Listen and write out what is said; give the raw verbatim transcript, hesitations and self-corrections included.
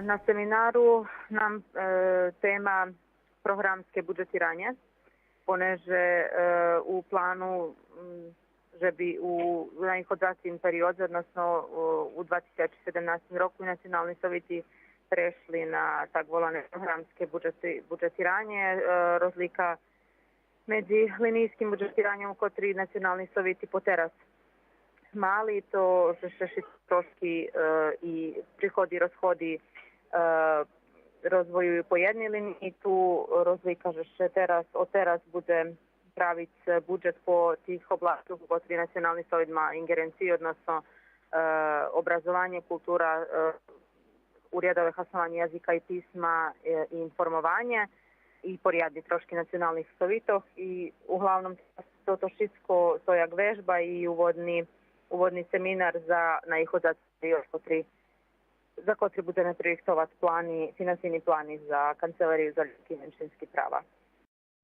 На семинару нам, е, тема програмске буджетиранє, понеже, е, у плану, м, же би у наиходзацим периодзе, односно у, у два тисячи седемнастим року, Национални совити прешли на так волане програмске буджети-, буджетиранє. Е, розлика медзи линийским буджетираньом котри Национални совити потераз мали, то же ше шицки трошки, е, и приходи, розходи, е, розвоюю по єдней линиї, ту розлика же ше тераз, од тераз будзе правиц буджет по тих обласцох котри Национални совит ма инґеренциї, односно, е, образованє, култура, е, урядове хаснованє язика и писма, е, и информованє и порядни трошки националних совитох. И углавном тото шицко то як вежба и уводни, уводни семинар за наиходзаци период котри, за котри будземе пририхтовац плани, финансийни плани за Канцеларию за людски и меншински права.